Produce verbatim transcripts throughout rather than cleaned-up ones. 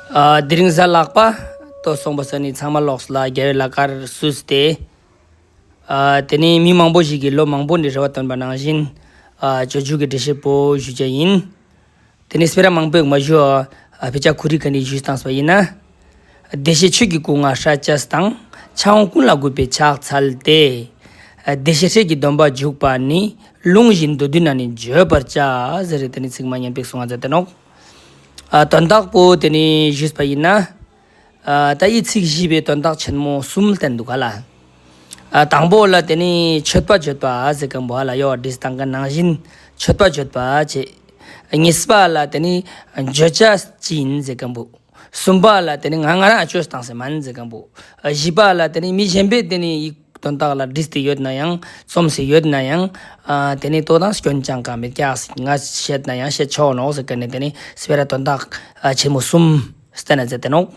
ཨ། དེ་རིང་གཟའ་ལྷག་པ་ཏོ་སོང་པ་ས་ནི་ཚང་མ་ལོགས་ལ་རྒྱལ་བའི་ལག་དཀར་བསུས་ཏེ། ཨ། དེ་ནི་མི་མང་པོ་ཞིག་གིས་ལོ་མང་པོ་ནས་རེ་བ་བཏོན་པ་ནང་བཞིན། ཨ། སྤྱོད་འཇུག་གི་འགྲེལ་བཤད་པོ་ཞུ་བྱ་ཡིན། དེ་ནི་སྤེ་ར་མང་པོས་མ་ཞུ། ཨ། དཔེ་ཆ་ཁུ་རི་ཁ་ནས་ཞུས་བཏང་སོང་ཡིན་ན། བདེ་གཤེགས་ཆོས་ཀྱི་སྐུ་ལྔ་སྲས་བཅས་དང་། ཕྱག་དབང་ཀུན་ལ་གུས་པས་ཕྱག་འཚལ་ཏེ། བདེ་གཤེགས་སྲས་ཀྱི་སྡོམ་པ་འཇུག་པ་ནི། ལུང་བཞིན་མདོར་བསྡུས་ན་ནི་བརྗོད་པར་བྱ། ཟེར་རེ་དེ་ནི་ཚིག་མ་ཉན་པའི་གསུང་བ་མཛད་དེ་ནོག་ཨ། དོན་དག་པོ་དེ་ནི་ཞུས་པ་ཡིན་ན། ཨ། ད་ཡི་ཚིག་བཞི་པའི་དོན་དག་ཆེན་མོ་གསུམ་བསྟན་འདུག་ག་ལ། ཨ། དང་པོ་ལ་དེ་ནི་མཆོད་པ་བརྗོད་པ་ཟེར་མཁན་པོ་ཧ་ལ་ཡོ་བྲིས་བཏང་གི་ནང་བཞིན་མཆོད་པ་བརྗོད་པ་བྱེད། གཉིས་པ་ལ་དེ་ནི་བརྗོད་བྱ་ཅི་ཡིན་ཟེར་མཁན་པོ། གསུམ་པ་ལ་དེ་ནི་ང་ང་རང་བཅོས་བཏང་ཟེར་མན་ཟེར་མཁན་པོ། བཞི་པ་ལ་དེ་ནི་མི་གཞན་པས་དེ་ནི་ཡི་དོན་དག་ལ་བྲིས་ཏེ་ཡོད་ན་ཡང་རྩོམ་སྲིད་ཡོད་ན་ཡང་། ཨ། དེ་ནི་ལྟོ་དང་སྐྱོན་ཅང་གང་མེད་ཀྱག་ང་བཤད་ན་ཡང་བཤད་ཆོག་ནོག་ཟེར་གི་ནི་དེ་ནི་སྤེ་ར་དོན་དག་ཨ་ཆེན་མོ་གསུམ་བསྟན་ན་མཛད་དེ་ནོག་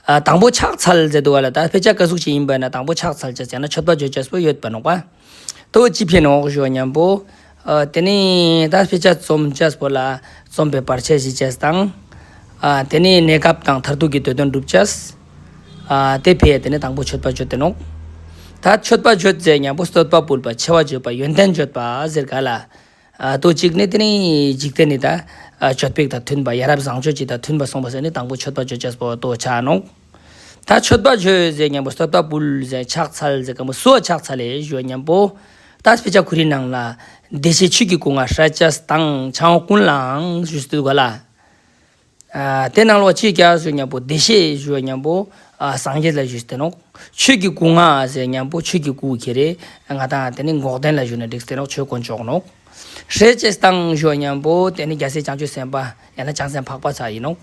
ཨ། དང་པོ་ཕྱག་འཚལ་ཟེར་འདུག་ག་ལ། ད་དཔེ་ཆ་ག་ཟུག་ཅིག་ཡིན་པ་ན་དང་པོ་ཕྱག་འཚལ་བྱས་ཟེར་ན་མཆོད་པ་བརྗོད་བྱས་པོ་ཡོད་པ་ནོག་པ། ལྟོ་ཅི་ཕན་ནོག་ཞུ་བ་མཉམ་པོ། ཨ། དེ་ནི་ད་དཔེ་ཆ་རྩོམ་བྱས་པོ་ལ་རྩོམ་པའི་བར་ཆད་ཞི་བྱས་དང་། ཨ། དེ་ནི་གནས་སྐབས་དང་མཐར་ཐུག་གི་དོན་དོན་སྒྲུབ་བྱས། ཨ། དེ་ཕན་ཡས་དེ་ནི་དང་པོ་མཆོད་པ་བརྗོད་དེ་ནོག་ད་མཆོད་པ་བརྗོད་ཟེར་མཉམ་པོ་བསྟོད་པ་ཕུལ་བ་ཆེ་བ་བརྗོད་པ་ཡོན་ཏན་བརྗོད་པ་ཟེར་ག་ལ། ཨ། ལྟོ་གཅིག་ནི་དེ་ནི་འཇིག་རྟེན་ནི་ད། ཨ། སྤྱོད་པ་དང་མཐུན་པ་ཡ་རབས་བཟང་སྤྱོད་ཅིག་དང་མཐུན་པ་སོང་པ་ཟེར་ནི་དང་པོ་མཆོད་པ་བརྗོད་བྱས་པོ་ལྟོ་ཆ་ནོག་ད་མཆོད་པ་བརྗོད་ཟེར་མཉམ་པོ་བསྟོད་པ་ཕུལ་ཟེར་ཕྱག་འཚལ་ཟེར་མཁན་པོ་སུ་ལ་ཕྱག་འཚལ་ལེ་ཞུ་བ་མཉམ་པོ། ད་དཔེ་ཆ་ཁུ་རི་ནང་ལ། བདེ་གཤེགས་ཆོས་ཀྱི་སྐུ་ལྔ་སྲས་བཅས་དང་ཕྱག་དབང་ཀུན་ལའང་ཞུས་ཏེ་འདུག་ག་ལ། ཨ། དེ་ནང་ལོགས་ཅི་བྱས་ཞུ་བ་མཉམ་པོ་བདེ་གཤེགས་ཞུ་བ་མཉམ་པོ། ཨ། སངས་རྒྱས་ལ་ཞུས་ཏེ་ནོག་ཆོས་ཀྱི་སྐུ་ལྔ་ཟེར་མཉམ་པོ་ཆོས་ཀྱི་སྐུ་ཁྱེར་རེ། ང་དང་དེ་ནི་འགོག་བདེན་ལ་ཞུ་ན་འགྲིག་སྟེ་ནོག་ཆོས་དཀོན་མཆོག་ནོག་སྲས་བཅས་དང་ཞུ་བ་མཉམ་པོ་དེ་ནི་རྒྱལ་སྲས་བྱང་ཆུབ་སེམས་དཔའ་ཡང་ན་བྱང་སེམས་འཕགས་པ་ཚ་ཡིན་ནོག་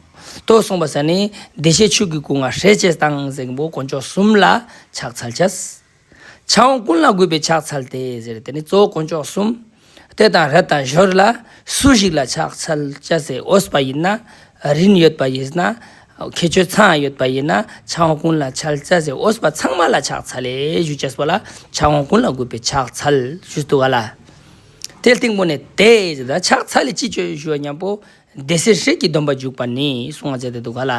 ལྟོ་སོང་པ་ས་ནི་བདེ་གཤེགས་ཆོས་ཀྱི་སྐུ་ལྔ་སྲས་བཅས་དང་ཟེར་མཁན་པོ་དཀོན་མཆོག་གསུམ་ལ་ཕྱག་འཚལ་བྱས། ཕྱག་དབང་ཀུན་ལ་གུས་པས་ཕྱག་འཚལ་ཏེ་ཟེར་དེ་ནི་གཙོ་བོ་དཀོན་མཆོག་གསུམ། གཏེར་དང་རས་དང་ཞོར་ལ་སུ་ཞིག་ལ་ཕྱག་འཚལ་བྱ་ཟེར་འོས་པ་ཡིན་ན། རིན་ཡོད་པ་ཡིན་ན། ཁྱད་ཆོས་ཚང་ཡོད་པ་ཡིན་ན་ཕྱག་དབང་ཀུན་ལ་འཚལ་བྱ་ཟེར་འོས་པ་ཚང་མ་ལ་ཕྱག་འཚལ་ལེ་ཞུ་བྱས་པ་ལ་ཕྱག་དབང་ཀུན་ལ་གུས་པས་ཕྱག་འཚལ་ཞུས་འདུག་ག་ལ། དེ་སྟེང་པོ་ནས་དེ་ཟེར་ད་ཕྱག་འཚལ་ལེ་ཅི་བྱོས་ཞུ་བ་མཉམ་པོ། བདེ་གཤེགས་སྲས་ཀྱི་སྡོམ་པ་འཇུག་པ་ནི་གསུང་བ་མཛད་དེ་འདུག་ག་ལ།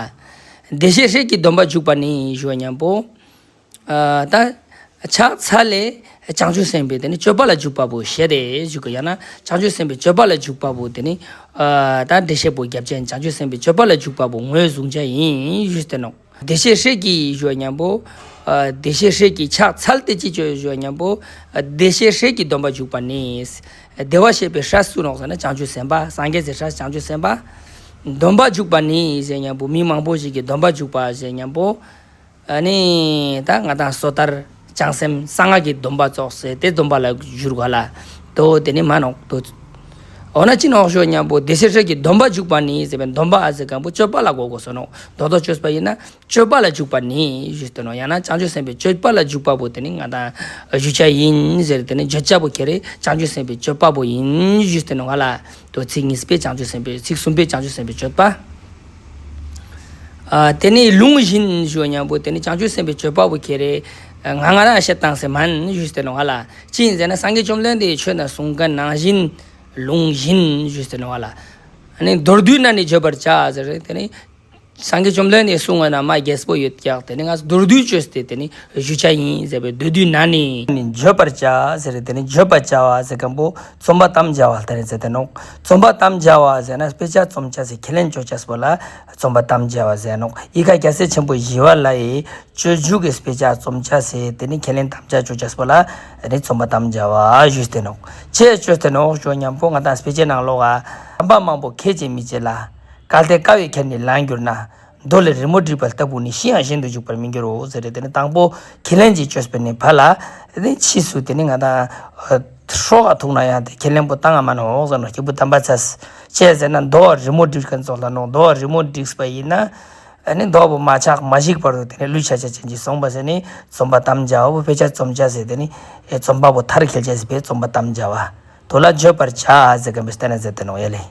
བདེ་གཤེགས་སྲས་ཀྱི་སྡོམ་པ་འཇུག་པ་ནི་ཞུ་བ་མཉམ་པོ། ཨ། ད་ཕྱག་འཚལ་ལེ་བྱང་ཆུབ་སེམས་དཔའི་དེ་ནི་སྤྱོད་པ་ལ་འཇུག་པ་པོ་ཞེས་ཏེ་ཞུ་གི་ཡང་ན་བྱང་ཆུབ་སེམས་དཔའི་སྤྱོད་པ་ལ་འཇུག་པ་པོ་དེ་ནི། ཨ། ད་འགྲེལ་བཤད་པོ་རྒྱབ་ཅན་བྱང་ཆུབ་སེམས་དཔའི་སྤྱོད་པ་ལ་འཇུག་པ་པོ་ངོས་བཟུང་བྱ་ཡིན་ཞུས་ཏེ་ནོག་བདེ་གཤེགས་སྲས་ཀྱི་ཞུ་བ་མཉམ་པོ། ཨ། བདེ་གཤེགས་སྲས་ཀྱི་ཕྱག་འཚལ་ཏེ་ཅི་བྱོས་ཞུ་བ་མཉམ་པོ། ཨ། བདེ་གཤེགས་སྲས་ཀྱི་སྡོམ་པ་འཇུག་པ་ནི། བདེ་བར་གཤེགས་པའི་སྲས་སུ་ནོག་ཟེར་ན་བྱང་ཆུབ་སེམས་དཔའ་སངས་རྒྱས་ཀྱི་སྲས་བྱང་ཆུབ་སེམས་དཔའ། སྡོམ་པ་འཇུག་པ་ནི་ཟེར་མཉམ་པོ་མི་མང་པོ་ཞིག་གིས་སྡོམ་པ་འཇུག་པ་ཟེར་མཉམ་པོ། ཨ་ནི་ད་ང་དང་སོ་ཐར་བྱང་སེམས་གསང་སྔགས་ཀྱི་སྡོམ་པ་ཙོགས་ཟེར་དེ་སྡོམ་པ་ལ་བསྒྱུར་ག་ལ། དོ་དེ་ནི་མ་ནོག་དོ། འོ་ན་ཅི་ནོག་ཞུ་མཉམ་པོ་བདེ་གཤེགས་སྲས་ཀྱི་སྡོམ་པ་འཇུག་པ་ནི་ཟེར་བའི་སྡོམ་པ་ཨ་ཟེར་མཁན་པོ་སྤྱོད་པ་ལ་གོ་དགོས་སོ་ནོག་དོ་དོ་བཅོས་པ་ཡིན་ན་སྤྱོད་པ་ལ་འཇུག་པ་ནི་ཞུས་ཏེ་ནོག་ཡང་ན་བྱང་ཆུབ་སེམས་དཔའི་སྤྱོད་པ་ལ་འཇུག་པ་པོ་དེ་ནི་ང་དང་ཞུ་བྱ་ཡིན་ཟེར་དེ་ནི་བརྗོད་བྱ་པོ་ཁྱེར་རེ་བྱང་ཆུབ་སེམས་དཔའི་སྤྱོད་པ་པོ་ཡིན་ཞུས་ཏེ་ནོག་ལ། དོ་ཚིག་གཉིས་པའི་བྱང་ཆུབ་སེམས་དཔའི་ཚིག་གསུམ་པའི་བྱང་ཆུབ་སེམས་དཔའི་སྤྱོད་པ། ཨ། དེ་ནི་ལུང་བཞིན་ཞུ་བ་མཉམ་པོ་དེ་ནི་བྱང་ཆུབ་སེམས་དཔའི་སྤྱོད་པ་པོ་ཁྱེར་རེ། ང་ང་རང་བཤད་བཏང་ཟེར་མན་ཞུས་ཏེ་ནོག་ལ། ཅི་ཡིན་ཟེར་ན་སངས་རྒྱས་བཅོམ་ལྡན་འདས་ཆོས་ན་གསུང་མཁན་ནང་བཞིན་ལུང་བཞིན་ཞུས་ཏེ་ནོག་ལ། ཨ་ནི་མདོར་བསྡུས་ན་ནི་བརྗོད་པར་བྱ་ཟེར་རེ་དེ་ནི། སངས་རྒྱས་བཅོམ་ལྡན་འདས་གསུང་བ་ན་མ་རྒྱས་པོ་ཡོད་ཀྱག་དེ་ནི་ང་མདོར་བསྡུས་བཅོས་ཏེ་དེ་ནི་ཞུ་བྱ་ཡིན་ཟེར་བའི་མདོར་བསྡུས་ན་ནི། ནི་བརྗོད་པར་བྱ་ཟེར་རེ་དེ་ནི་བརྗོད་པར་བྱ་བ་ཟེར་མཁན་པོ་རྩོམ་པ་དམ་བཅའ་བ་ལྟར་ཟེར་ཏེ་ནོག་རྩོམ་པ་དམ་བཅའ་བ་ཟེར་ན་དཔེ་ཆ་རྩོམ་བྱ་ཟེར་ཁས་ལེན་བཅོ་བྱ་སྤོ་ལ་རྩོམ་པ་དམ་བཅའ་བ་ཟེར་ནོག་ཡི་ག་རྒྱལ་སྲས་ཆེན་པོ་ཞི་བ་ལྷ་ཡི་སྤྱོད་འཇུག་གི་དཔེ་ཆ་རྩོམ་བྱ་ཟེར་དེ་ནི་ཁས་ལེན་དམ་བཅའ་བཅོ་བྱ་སྤོ་ལ་ནི་རྩོམ་པ་དམ་བཅའ་བ་ཞུས་ཏེ་ནོག་ཅེས་བཅོས་ཏེ་ནོག་ཞུ་མཉམ་པོ་ང་དང་དཔེ་ཆའི་ནང་ལོགས་ཨ། བསམ་པ་མང་པོ་ཁས་ཀྱིས་མི་བྱེད་ལ། གལ་ཏེ་དཀའ་བས་ཁས་ནི་ལན་གྱུར་ན། མདོ་ལས་རི་མོ་བསྒྲིགས་པ་ལྟ་བུ་ནི་ཤི་ཡང་གཞན་དུ་འཇུག་པར་མི་འགྱུར་རོ་ཟེར་རེ་དེ་ནི་དང་པོ་ཁས་ལེན་གྱིས་བཅོས་པའི་ནི་བ་ལ། དེ་ཕྱིས་སུ་དེ་ནི་ང་དང་། སྲོག་ག་ཐུག་ན་ཡང་དེ་ཁས་ལེན་པོ་བཏང་ང་མ་ནོག་ཟེར་ནོག་སྐྱེས་བུ་དམ་པ་ཚས། ཅེས་ཟེར་ན་མདོ་བ་རི་མོ་བསྒྲིགས་མཁན་ཚོགས་ལ་ནོག་མདོ་བ་རི་མོ་བསྒྲིགས་པ་ཡིན་ན། ཨ་ནི་མདོ་བ་མ་ཆགས་མ་ཞིག་བར་དུ་དེ་ནི་ལུས་ཆ་ཆ་ཅན་གྱིས་སོང་པ་ཟེར་ནི་རྩོམ་པ་དམ་བཅའ་བ་དཔེ་ཆ་རྩོམ་བྱ་ཟེར་དེ་ནི། རྩོམ་པ་པོ་མཐར་འཁྱེལ་བྱ་ཟེར་བའི་རྩོམ་པ་དམ་བཅའ་བ། དོ་ལ་བརྗོད་པར་བྱ་ཟེར་མཁན་པོ་བསྟན་ན་ཟེར་ཏེ་ནོག་ཡ་ལེ།